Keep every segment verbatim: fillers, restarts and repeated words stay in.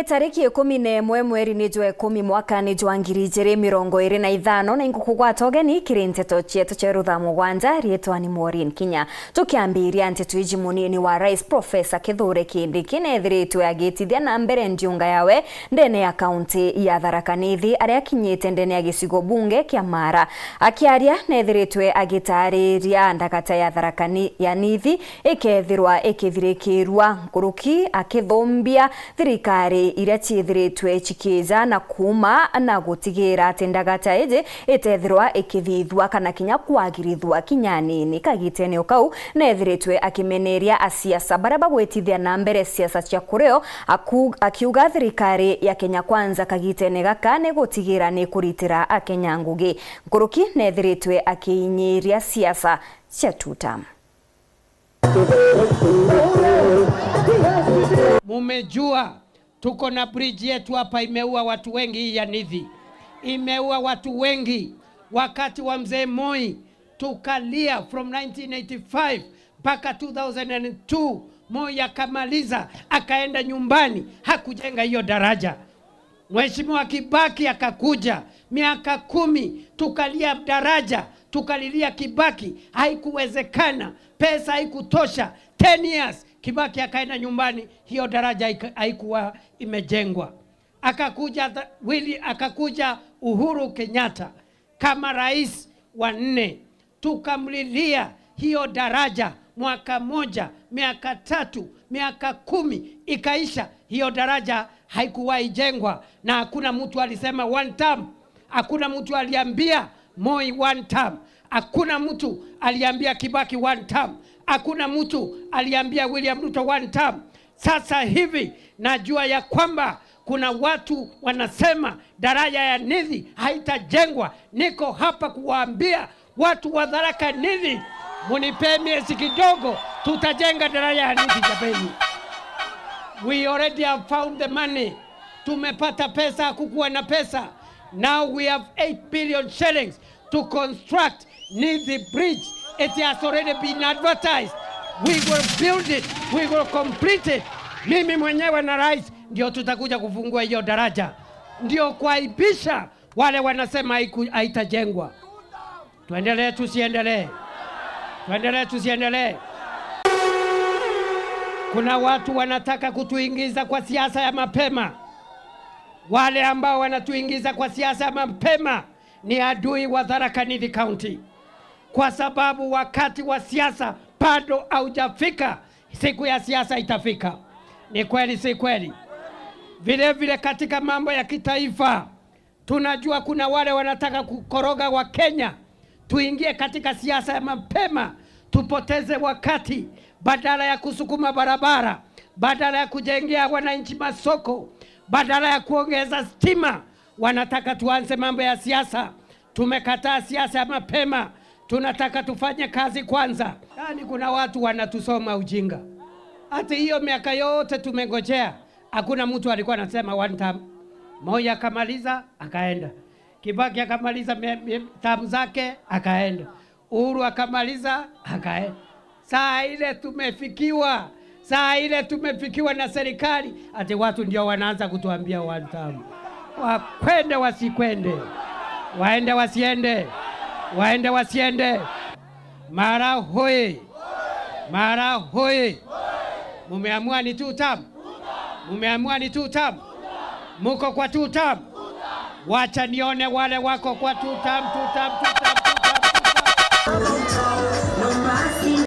Tariki ikumi na imwe mweri ni jwa ikumi mwaka ni jwa ngiri ijiri mirongo iri na ithano, na ingukugwata ugeni kiri nteto cietu cia rutha mugwanja, riitwa ni Maureen Kinya. Tukiambiria nteto iji, munini wa rais Professor Kithure Kindiki neethiritwe agitithia na mbere ndiunga yawe ndene ya kaunti ya Tharaka Nithi, aria akinyite ndene ya gicigo bunge kia Mara. Akiaria, neethiritwe agitariria ndagata ya Tharaka Ni-, ya Nithi ikethirwa ikithirikirua nkuruki, akithumbia thirikari iria ciithiritwe cikija na kuuma na gutigira ati ndagata iji itethirwa ikithithua kana kinya kwagirithua kinya anini. Kagitene o kau, neethiritwe akimeneria asiasa baria bagwitithia na mbere siasa cia kurio, aku-, akiuga thirikari ya Kenya Kwanza kagitene gaka ni gutigira ni kuritira Akenya ngugi. Nkuruki neethiritwe akiinyiria siasa cia two term. Mumejua tuko na bridge yetu hapa, imeua watu wengi, hii ya Nithi. Imeua watu wengi. Wakati wa mzee Moi tukalia from nineteen eighty-five mpaka two thousand and two. Moi akamaliza, akaenda nyumbani, hakujenga hiyo daraja. Mheshimiwa Kibaki akakuja, miaka kumi, tukalia daraja, tukalilia Kibaki, haikuwezekana, pesa haikutosha. Ten years, Kibaki akaenda nyumbani, hiyo daraja haika-, haikuwa imejengwa. Akakuja tha-, Willy, akakuja Uhuru Kenyatta kama rais wa nne. Tukamlilia hiyo daraja mwaka moja, miaka tatu, miaka kumi ikaisha, hiyo daraja haikuwahi jengwa, na hakuna mtu alisema one term. Hakuna mtu aliambia Moi one term. Hakuna mtu aliambia Kibaki one term. Hakuna mtu aliambia William Ruto one term. Sasa hivi najua ya kwamba kuna watu wanasema daraja ya Nithi haitajengwa. Niko hapa kuwaambia watu wa Tharaka Nithi, munipe miezi kidogo, tutajenga daraja ya Nithi, jameni. We already have found the money. Tumepata pesa, hakukuwa na pesa. Now we have eight billion shillings to construct Nithi Bridge. It has already been advertised. We will build it. We will complete it. Mimi mwenyewe na rais ndio tutakuja kufungua hiyo daraja, ndio kuaibisha wale wanasema haiku-, haitajengwa. Tuendelee, tusiendelee? Tuendelee, tusiendelee? Kuna watu wanataka kutuingiza kwa siasa ya mapema. Wale ambao wanatuingiza kwa siasa ya mapema ni adui wa Tharaka Nithi County, kwa sababu wakati wa siasa bado haujafika, siku ya siasa itafika. Ni kweli, si kweli? Vile vile, katika mambo ya kitaifa, tunajua kuna wale wanataka kukoroga wa Kenya, tuingie katika siasa ya mapema, tupoteze wakati, badala ya kusukuma barabara, badala ya kujengea wananchi masoko, badala ya kuongeza stima, wanataka tuanze mambo ya siasa. Tumekataa siasa ya mapema, tunataka tufanye kazi kwanza. Yaani, kuna watu wanatusoma ujinga. Hata hiyo miaka yote tumengojea, hakuna mtu alikuwa anasema one term. Moi akamaliza, akaenda. Kibaki akamaliza me-, me-, term zake, akaenda. Uhuru akamaliza, akaenda. Saa ile tumefikiwa, saa ile tumefikiwa na serikali, ati watu ndio wanaanza kutuambia one term. Wakwende wasikwende, waende wasiende, waende wasiende. Mara hoye! Mara hoye! Mumeamua ni two term? Mumeamua ni two term? Muko kwa two term? Wacha nione wale wako kwa two term, two term, two term, two term, two term.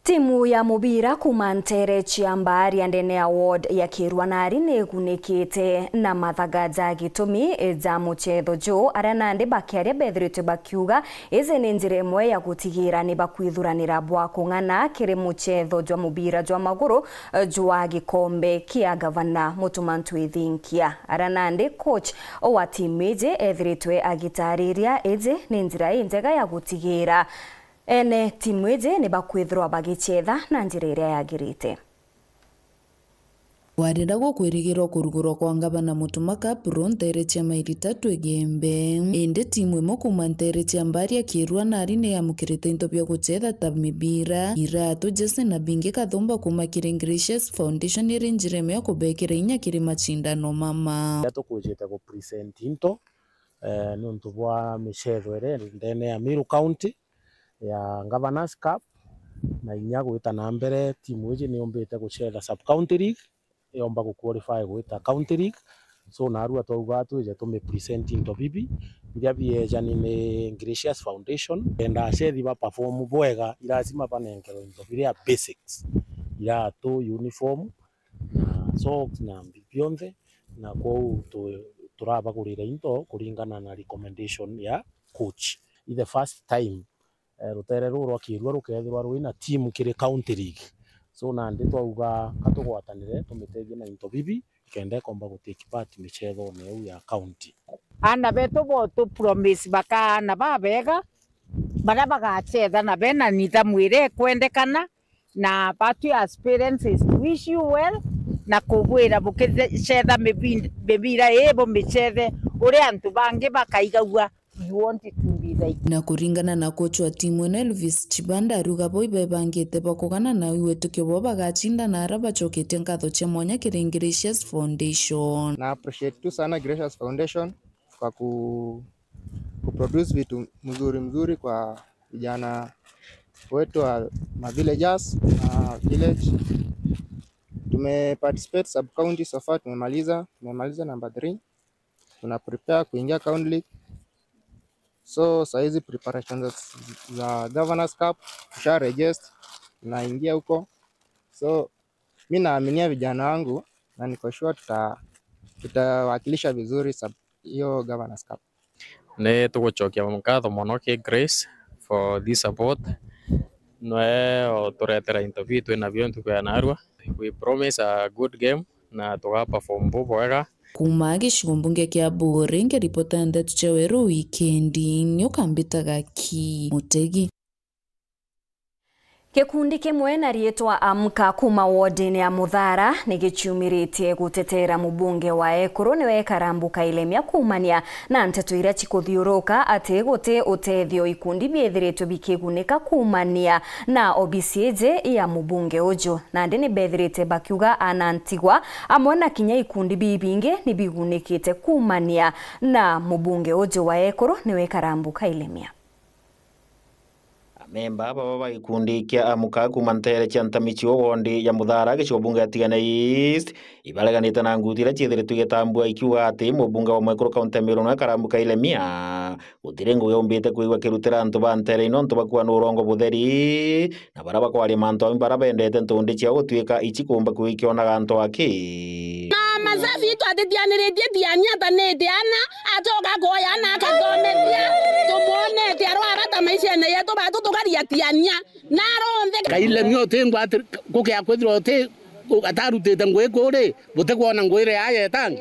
Timu ya mubira kuuma nteere cia Mbaaria ndene ya ward ya Kirwanari ni igunikite na mathaga ja gitumi ja mucetho juu, aria nandi bakiaria bethiritwe bakiuga iji ni njira imwe ya gutigira ni bakwithuranira bwa kung'ana kiri mucetho jwa mubira jwa maguru jwa gikombe kia gavana Mutuma Ntwithinkia. Aria nandi coach wa timu iji ethiritwe agitariria iji ni njira injega ya gutigira ene timu iji ni bakwithirwa bagicetha na njira iria yagirite. Kwarira gukwirigirwa kurugurwa kwa ngavana Mutuma Cup Road nteere cia mairi tatu Igembe. Indi timu imwe kuuma nteere cia Mbaria Kirua nari ni yamukirite into bia guchetha ta mibira, iratu, jezi na bingi kathumba kuuma kiri Gracious Foundation iri njira imwe ya kubekira inya kiri macindano mama. Riria tukujite ku present into, eh, niuntu bwa michetho iria iri ndene ya Meru County ya Governors Cup, na inya gwita na mbere timu iji ni yumbite guchetha sub county league, yomba gu qualify gwita county league. So narua twauga twije tumi present into bibi biria biejani ni Gracious Foundation, kenda achethi ba perform bwega, irazima banenkerwe into biria basics, iratu, uniform, na socks na mbi bionthe, na kwou tu-, turabagurira into kuringana na recommendation ya coach. I the first time, eh, rutere ruu rwa Kirua rukethirwa rwina timu kiri county league. So nandi twauga ka tugwatanire tumitethie na into bibi, ikenda ikomba gu take part michethone iu ya county. Aana betu bo tu promise bakaana babega, baria bagachetha na bena nithamu iria ikwendekana, na batwi as parents is to wish you well, na kubwira bukichetha mibi-, mibira ii bumichethe uria antu bangi bakaigagua. You want it to be like. Na kuringana na coach wa timu ino Elvis Chibanda, ariuga bo ibebangite bakugana na witukio bo bagacinda na ara bacoketie nkatho cia mwanya kiri Gracious Foundation. Na appreciate tu sana Gracious Foundation kwa ku, kuproduce vitu mzuri mzuri kwa vijana wetu wa ma villagers na village. Tumeparticipate sub county so far, tumemaliza, tumemaliza number three. Tuna prepare kuingia county league. So saizi preparations za, za Governors Cup tusha register, tunaingia huko. So mi naaminia vijana wangu na niko sure tuta-, tutawakilisha vizuri sub-, hiyo Governors Cup. Ni tugucokia nkatho mono ki Grace for this support. Nwe uturetera into biu twinabio ntuku ya narua. We promise a good game na tuga perform bubwega. Kuuma gicigo mbunge kia Buuri, nkiripota ndeto cia Weru Wikendi, ni ukambitaga ki Mutegi. Gikundi kimwe na riitwa Amka kuuma wodini ya Muthara ni giciumiritie gutetera mubunge wa Ekuru niwe Karambu Kailemia kuumania na nteto iria cikuthiuruka ati guti utethio ikundi biithiritwe bikigunika kuumania na obisi iji ya mubunge uju. Nandi ni bethirite bakiuga ana ntigwa amwe na kinya ikundi bibingi ni bigunikite kuumania na mubunge uju wa Ekuru niwe Karambu Kailemia. Amemba baba ba gikundi kia Amka kuuma nteere cia Ntamichio wondi ya Muthara gicigo bunge ya Tigania East ibareganite na nguti iria ciithiritwe igitambua ikiuga ati mubunge wa Mwekuru kaunti ya Meru nwe Karambu Kailemia gutiri ngugi umbite kwigua kirutira antu ba nteere ino nontu bakua na urongo butheri na baria bakwaria mantu amwe baria bendete ntundi ciao gutuika ici kuumba kwikionaga antu aki. Na masafi itwatitianiritie Tiania ta niti ana, acoka kuoya ana akathomethia, tumwonete arwara ta maishene yetu batu tukaria Tiania. Na aronthe. Kailemia uti ngwati, gukia kwithirwa uti, atarutite ngugi kuu ri, butikwona ngugi iria yayetangi?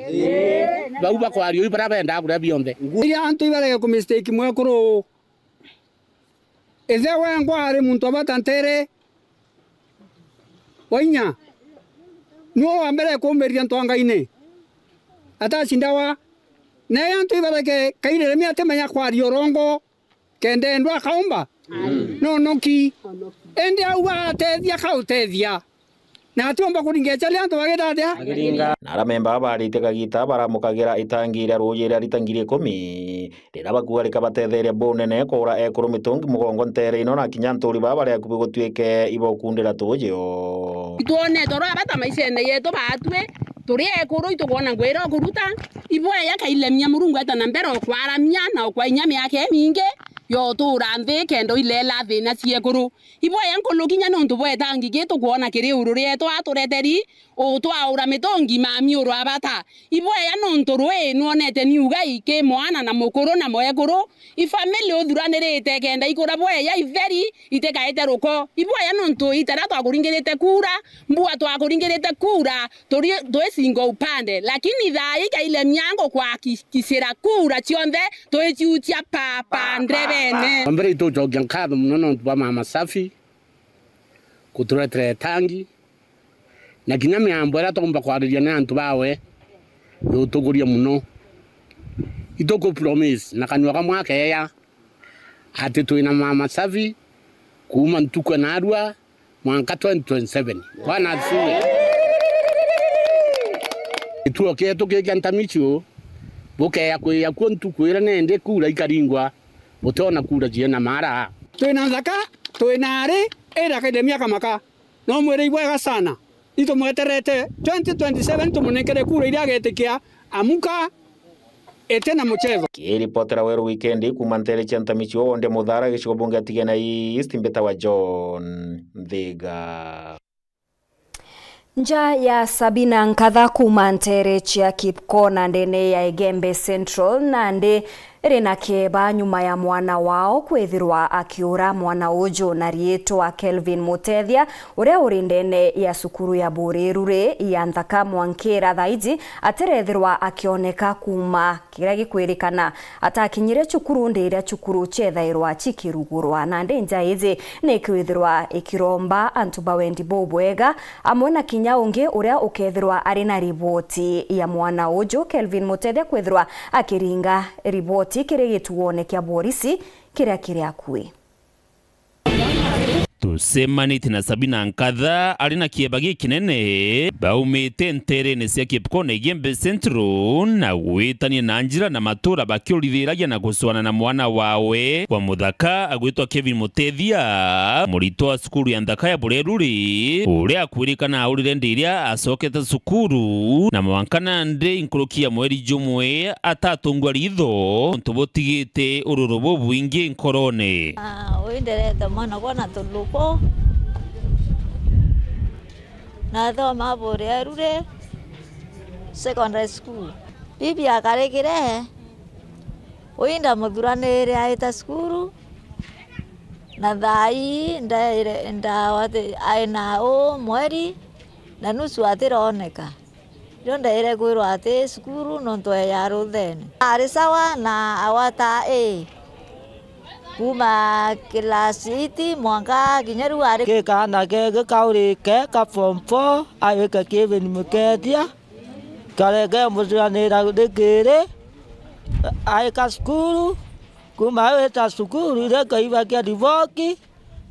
Bau bakwaria uu baria bendaa kuria bionthe. Iria antu ibarege ku mistake Mwekuru. Ithe wengwa ari muntu wa bata nteere wa inya. Niwe wa mbere kumbiriria antu a Ngai ni atacindawa. Na antu ibareke Kailemia atimenya kwaria urongo kenda endwa akaumba. Nonoki. Indi au atethia akautethia. Na atiumba kuringa icha ria antu bagita atia? Na aria memba baba baritie kagita baramukagira itangi ria ruuji ria lita ngiri ikumi, riria bakuuga rikabatetheria bunene kuura ekuru mitungi mugongo nteere ino na kinya nturi baba bari akubi gutuike ibokundira tuuji o. Itwonete oro abata maishene yetu batwi, turi ekuru itukwona ngwira okuruta, ibweya Kailemia Murungu eta na mbere okwaramia na okwa inya miaka imingi yotuura nthi kenda uileela thina ciekuru. Ibweya nkulukinya niuntu bwa itangi gi tukwona kiri uru rietu atureteri, utwaura mitungi mami urwa bata. Ibweya niuntu rwi nwonete ni ugai ki mwana na mukuru na mwekuru. Ifamili uthuranirite kenda ikura bweya itheri itikaite ruko. Ibweya niuntu itaria twakuringirite kuura, mbua twakuringirite kuura, turi, twi single upande. Lakini thaa ii Kailemia ngukwakikishira kuura cionthe twichiuchia papa ndebene. Wa mbere itucokia nkatho mono niuntu bwa Mama Safi kuturetera itangi. na kinya miambo iria tuumba kwariria ni antu bawe, yutuguria muno. Ituku promise na kanua kamwe akeya ati twina mama safi kuuma ntuku ya narua mwanka twenty twenty-seven. Bwana asifiwe. Gituo kietu giki kia Ntamichu, bukeya kwia kuo ntuku iria nendi kura ikaringwa, butiona kura ciina mara. Twina nthaka, twina ari, ira kaire miaka maka. No mwire ibwega sana. Itumweterete twenty twenty-seven, tumunenkere kura iria agetikia. Amuka, ete na muchezo. Kiripotera Weru Wikendi kuuma nteere cia Ntamichu, wonde Muthara, gicigo bunge ya Tigania East, mbitawa John Nthiga. Nja ya Sabina Nkatha kuuma nteere cia Kipkona ndene ya Igembe Central, nandi iri na kieba nyuma ya mwana wao kwithirwa akiura. Mwana uju na riitwa Kelvin Mutethia, uria uri ndene ya cukuru ya Buriruri ya Nthaka Mwankira, thaiji atirethirwa akioneka kuuma kiria gikwirikana atakinyire cukuru, ndi iria cukuru ciethairwa cikirugurwa. Nandi nja iji ni ikwithirwa ikiromba antu ba wendi bubwega, amwe na kinya ungi uria ukethirwa ari na riboti ya mwana uju, Kelvin Mutethia, kwithirwa akiringa riboti kiri gituone kia borisi kiria kiri akui. Tucemanitie na Sabina Nkatha ari na kieba gikinene, baumite nteerene cia Kipkona Igembe Central na gwitania na njira na matura bakiurithiragia na gucwana na mwana wawe wa muthaka agwitwa Kevin Mutethia, muritwa wa cukuru ya nthaka ya Bureruri, uria akwirikana aurire ndi iria acokete cukuru, na mwanka nandi nkuruki ya mweri jumwe atatungwa ritho, untu butigite ururu bubwingi nkorone. Ah, uyu nderete mwana kwa na tuluku. Nathoma Bureruri Secondary School. Bibi akarikire, uyu ndamuthuranire aita cukuru, na thaa ii ndaire, ndawate-, aina u mweri na nusu atironeka. Rio ndaire kwirwa ati cukuru nontu ya ruthene. Ari sawa na awata A. Kuuma class eight mwanka kinya riu ari. Ki kaana kegi kaurike ka form four, awike Kevin Mutethia, kareke muthiranira rikiri, aika cukuru, kuuma awita cukuru, ire kaibakia riboki,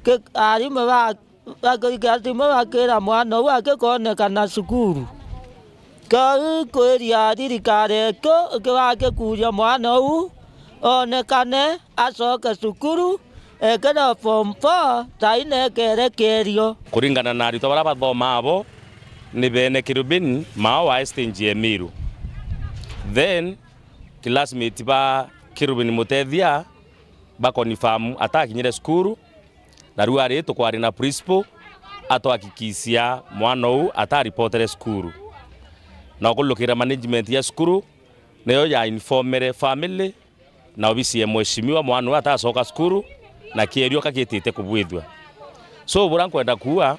ki-, arimu ba Bakurikia rimwe bakira mwana uu akikonekana cukuru. Kau kwiria thirikari etu ikibakia kuuria mwana uu onekane acoke cukuru, ekire form four, tai nekerekerio. Kuringana na aritwa baria bathomaa abo, ni bene Kirubin, mao wa stage ya Miru. Then, classmate ba Kirubin Mutethia bakonifirm atakinyire cukuru, na riu ari tukwari na principal atwahakikishia mwana uu ataripotere cukuru. Na ukulukira management ya cukuru, niyo ya informere family na obisi ya mheshimiwa mwana uu atacoka cukuru, na kierio kakitite kubwithua. So, buria nkwenda kuuga,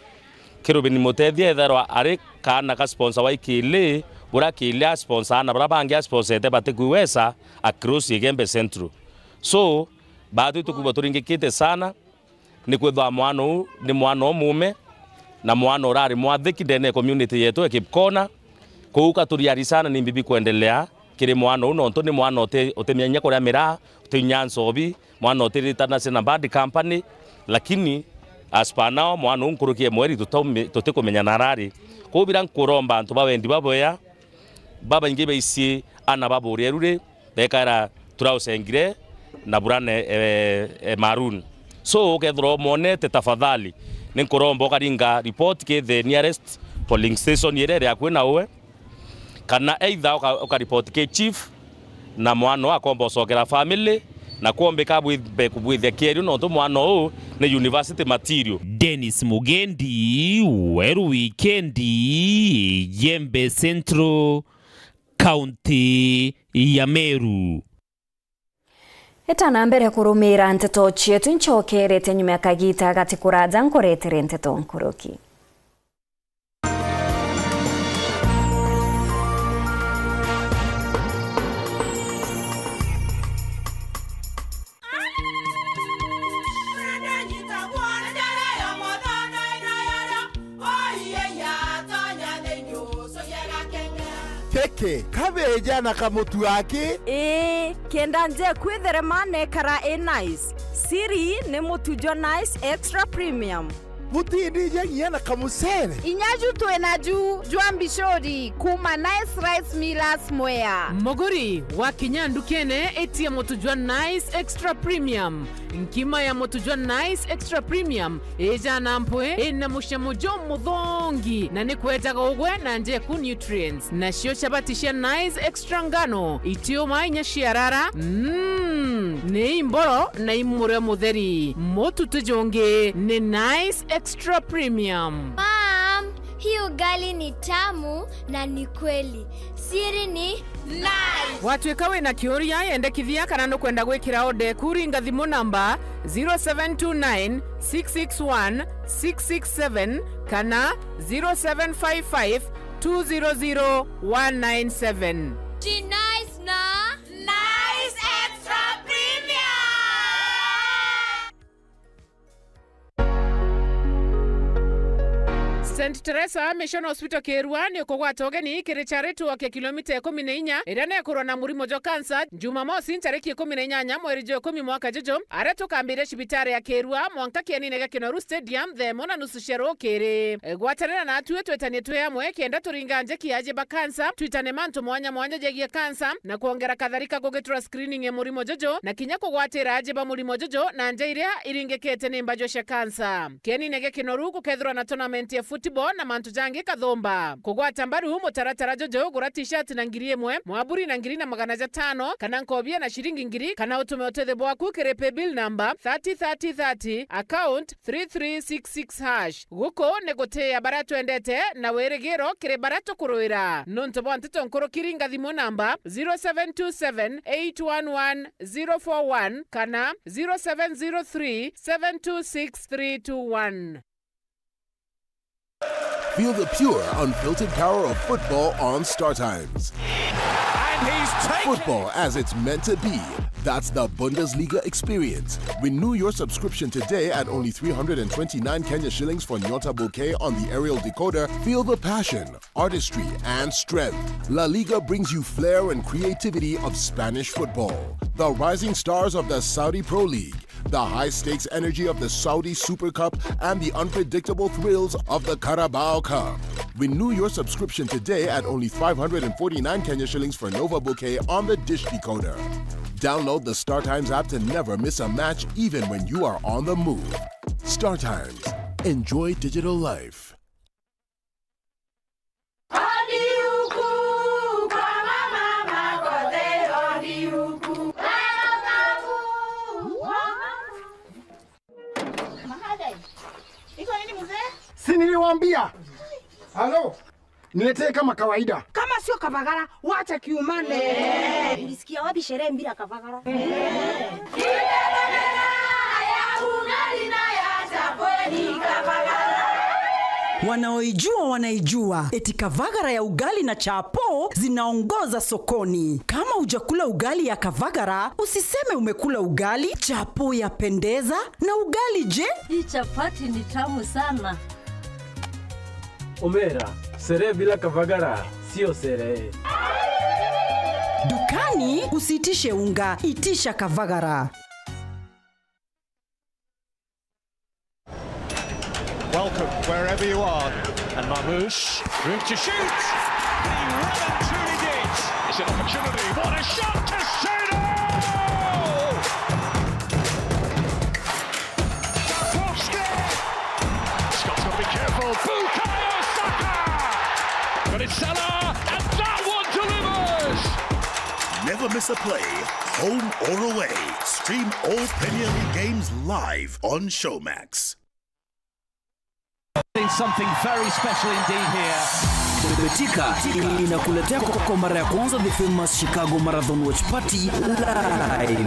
Kirubin Mutethia ethirwa ari kaana ka sponsor wa Ikili, buria Ikili a sponsor aana baria bangi a sponsete batikwiwesa across Igembe Central. So, baatwi tukuuga turingikite sana, ni kwithwa mwana uu ni mwana umume, na mwana urari mwathiki ndene ya community yetu ya Kipkona. Kuu katuriari sana ni mbibi kwendelea kiri mwana uu, nontu ni mwana uti-, utimenyia kuria miraa, utinyia nsobi, mwana utiritana cina bad company, lakini as per now, mwana uu nkuruki ya mweri tutaumi-, tutikumenya na arari. Kuu bira nkuromba antu ba wendi babwea, babaingi baici ana ba Bureruri, bekaira trouse ngire na burane, e, e, maroon. So, ukethirwa umwonete, tafadhali, ni nkuromba ukaringa report ki the nearest polling station iria iri akui na uwe, kana either uka, uka report ki chief, na mwana uu akomba ucokera family, na kwombika bwimbe kubwithia kierio, nontu mwana uu ni university material. Dennis Mugendi, Weru Wikendi, Igembe Central, Kaunti ya Meru. Eta na mbere kurumira nteto cietu, ncokerete nyuma ya kagita gati kuraja nkuretere nteto nkuruki. Eke, kabeja na kamutu aki? Ii, kenda njeku itherema na ikara i nice. Siri ni mutu jwa Nice Extra Premium. Butindi inya nginya na kamucere. Inya ju twi naju jwa mbicuri kuuma Nice Rice Millers Mwea. Muguri, wakinya ndukene, itia mutu jwa Nice Extra Premium. Nkima ya mutu jwa Nice Extra Premium ijana mpwi, ina mucamo jumuthongi, na ni kwejaga ugwe na njeku nutrients. Nacio chabati cia Nice Extra ngano, itiuma inya ciarara. Mm, ni imboro na imurio mutheri. Mutu ti jungi, ni Nice Extra Premium. Mom, hii ugali ni tamu na ni kweli. Siri ni Nice. Watuika wina kiuria, yendekithia kana nukwenda gwikira order eku, ringa thimu namba zero seven two nine, six six one, six six seven kana zero seven five five, two zero zero, one nine seven. Ti Nice na Nice Extra Premium. Saint Teresa Mission Hospital Kirua ni ukugwata ugeni kiri charity walk ya kilomita ikumi na inya iria nekurwa na murimo jwa cancer, Jumamosi ntariki ikumi na inyanya mweri jwa ikumi mwaka juju, aria tukambiria cibitari ya Kirua mwanka kienine gia Kinoru Stadium thaa imwe na nusu cia rukiri. Gwatanira natwi twitanie twi amwe kenda turinga njeki ya aji ba cancer, twitane mantu mwanya mwanya jegie cancer na kwongera katharika gugitura screening ya murimo juju na kinya kugwatira aji ba murimo juju na nja iria iringikite ni mbajwa cia cancer. Kienine gia Kinoru gukethirwa na tournament ya football na mantu jangi kathumba. Kugwata mbaru mutaratara juju, gura t-shirt na ngiri imwe, mwaburi na ngiri na magana jatano, kana nkobia na ciringi ngiri, kana utume utethio bwaku kiri paybill number thirty thirty thirty, account three three six six hash. Guku ni gutiia baria twendete na wirigiro kiri baria tukuruira. Nuntu bwa nteto nkuruki, ringa thimu namba zero seven two seven eight one one zero four one kana zero seven zero three seven two six three two one. Feel the pure, unfiltered power of football on Star Times. And he's taken Football as it's meant to be. That's the Bundesliga experience. Renew your subscription today at only three hundred and twenty-nine Kenya shillings for Nyota Bouquet on the aerial decoder. Feel the passion, artistry, and strength. La Liga brings you flair and creativity of Spanish football. The rising stars of the Saudi Pro League, the high-stakes energy of the Saudi Super Cup, and the unpredictable thrills of the Carabao Cup. Renew your subscription today at only five hundred and forty-nine Kenya shillings for Nova Bouquet on the dish decoder. Download the Star Times app to never miss a match, even when you are on the move. Star Times. Enjoy digital life. Si niliwaambia? Halo? Niletee kama kawaida. Kama sio kavagara, wacha kiumane. Ulisikia wapi sherehe bila kavagara? Wanaoijua wanaijua, eti kavagara ya ugali na chapo zinaongoza sokoni. Kama hujakula ugali ya kavagara, usiseme umekula ugali. Chapo yapendeza, na ugali je? Hii chapati ni tamu sana. Omera, sherehe bila kavagara sio sherehe. Dukani usiitishe unga, itisha kavagara. Welcome, wherever you are. And Marmoush, room to shoot! He well and truly did! It's an opportunity, what a shot, Caicedo! Tarkowski! Scott's got to be careful, Bukayo Saka! But it's Salah, and that one delivers! Never miss a play, home or away. Stream all Premier League games live on Showmax. Something very special indeed here. Betika inakuletea kwa, kwa mara ya kwanza the famous Chicago Marathon Watch Party live.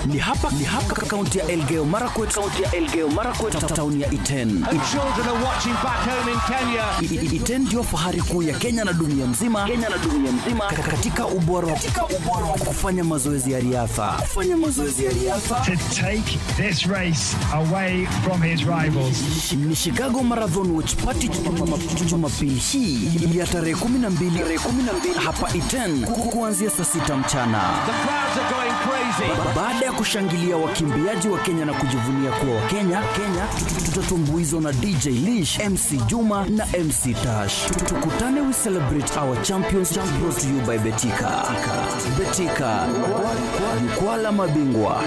Ni hapa, ni hapa kaunti ya Elgeyo Marakwet, kaunti ya Elgeyo Marakwet, ta-, town ya Iten. And children are watching back home in Kenya. I-, I-, Iten ndio fahari kuu ya Kenya na dunia mzima. Kenya na dunia mzima. Ka-, katika ubora, katika ubora wa kufanya mazoezi ya riadha. Kufanya mazoezi ya riadha. To take this race away from his rivals. Ni Chicago Marathon Watch Party Jumapili hii. ya tarehe kumi na mbili, tarehe kumi na mbili hapa Iten, ku-, kuanzia saa sita mchana. The crowds are going crazy. Ba-, baada ya kushangilia wakimbiaji wa Kenya na kujivunia kuwa wa Kenya, Kenya, tu-, tu-, tutatumbuizwa na D J Lish, M C Juma na M C Tash. Tu-, tukutane, we celebrate our champions, brought to you by Betika. Betika, jukwaa la mabingwa.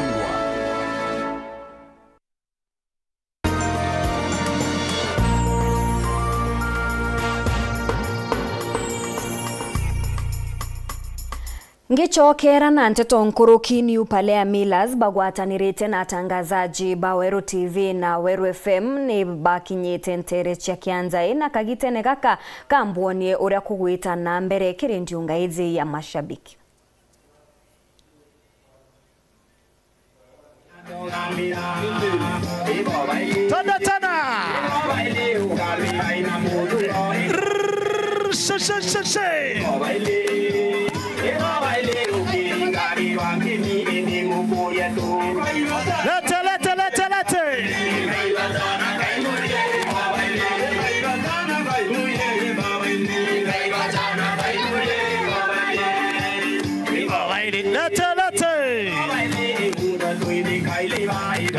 Ngicokera na nteto nkuruki, New Palea Millers bagwatanirite na atangazaji ba Weru T V na Weru F M ni bakinyite nteere cia Kianjai, na kagitene gaka kambwonie uria kugwita na mbere kiri ndiunga iji ya mashabiki. Tanda tana. Rrrr, she, she, she, she. Lete, lete, lete, lete. Lete, lete.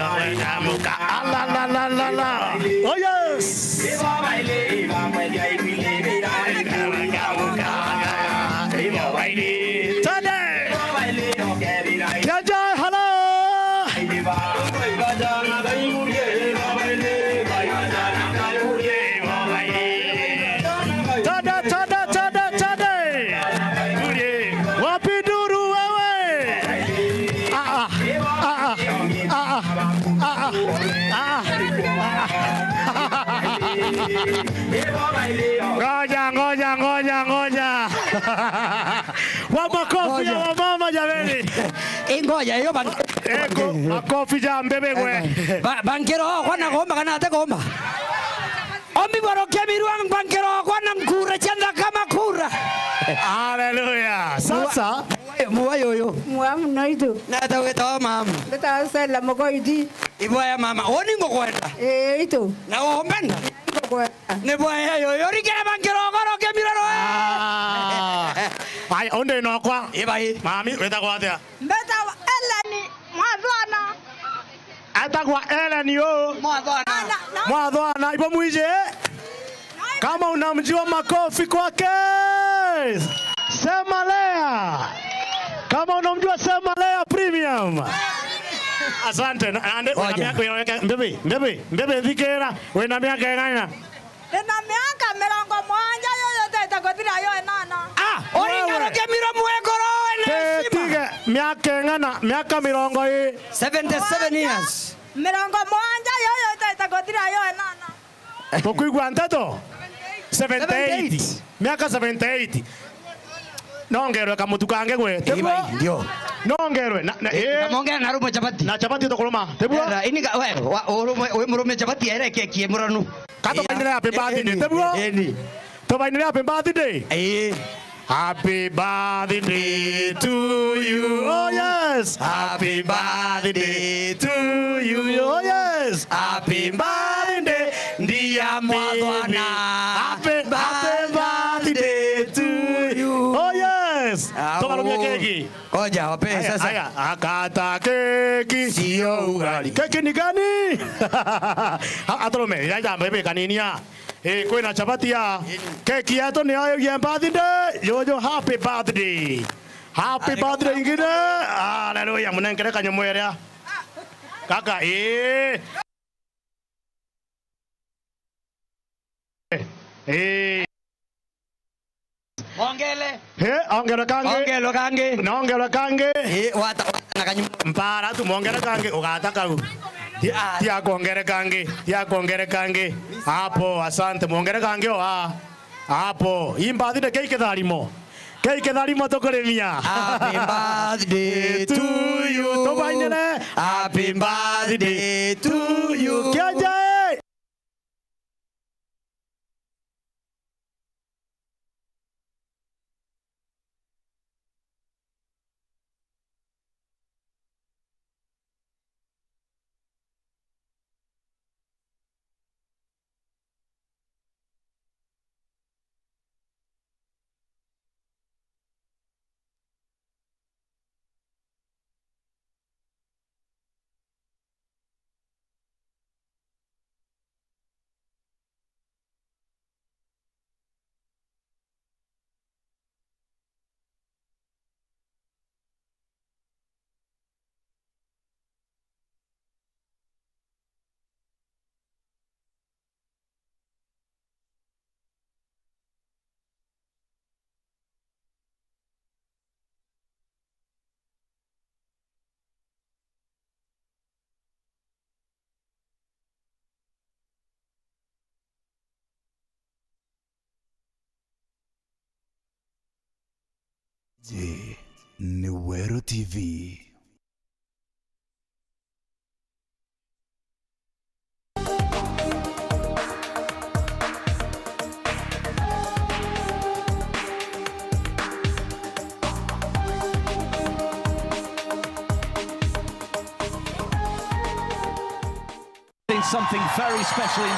Ala, la, la, la, la. Oh, yes. Tade. Kianjai, hello. Tade, tade, tade, tade. Wapi nduru wewe? Ah, ah, ah, ah. Ngoja, ngoja, ngoja, ngoja. Wa makofi ya wamama, jameni. Ingoja, iyo bang- Eko, makofi ja mbebe gwe. Ba-, bangiro kwa na gomba kana ate gomba? Ombi bwa rukemirwa mbangiro kwa na nkura cia nthaka makura. Haleluya. Sasa, muwa yuyu. Mwa muno itu. Nata witawa mama? Mbitawa Stella Mugoiti. Ibwaya mama, uni ngukwenda. Ee, itu. Na umbenda? Ngukwenda. Ni bwaya yuyu, urikira mbangiro kwa rukemirwa rwe. Ah. Ai, undi nokwa. Ibai. Mami, witagwa atia? Mbetawa Ellen Mwathwana. Etagwa Ellen uu. Mwathwana. Ana, na Mwathwana, ibo mwiji? Kama unamjua, makofi kwake. Sema Lea. Kama unamjua, sema Lea Premium. Asante. Na, na, nde-, wina miaka, wina miaka, mbibi, mbibi, mbibi, thikira. Wina miaka ing'ana? Ndina miaka mirongo mugwanja, yuyu itite kuthira yo inana. Ah, uri wewe. Ngaruke miro mwekoro wena heshima. Tige, miaka ing'ana? Miaka mirongo i- Seventy-seven years. Mirongo mugwanja, yuyu itite kuthira yo inana. Tukwigua nteto? Seventy-eight. Seventy-eight. Miaka seventy-eight. Nongerwe kamutu kangi gwe. Tiguo? Ibai, ndio. Nongerwe. Na, na, eh. Kamongera na rumo chapati. Na chapati tukuruma. Tiguo? Era, ini ga-, we, wa, urume, we murume chapati ere keki emuranu. Katubainire happy birthday. Eni, tiguo? Eni. Tubainire happy birthday. Ii. Happy birthday to you. Oh, yes. Happy birthday to you. Oh, yes. Happy birthday, dear Mwathwana. Happy, happy birthday to you. Oh, yes. Au. Tukarumia keki. Ngoja, wape sasa. Aya, akata keki. Sio ugali. Keki ni gani? A-, aturume, iraja mbebe kaninia. Eh, kwina chapati ya keki yetu ni yo ya birthday. Yo, yo, happy birthday. Happy birthday ingine. Haleluya, munenkere kanyamweria. Kaka, eh. Eh. Ongele. He, ongerwe kangi. Ongerwe kangi. Na ongerwe kangi. Ii, wata, wata na kanyumo. Mpara tu, mwongere kangi, ugata kau. Ti, ah, ti akwongere kangi, ti akwongere kangi. Hapo, asante, mwongere kangi o, ah. Hapo, hii birthday kei kitharimo. Kei kitharimo tukurimia. Happy birthday to you. Tubainire. Happy birthday to you. Kienje. Ji ni Weru T V. Something very special in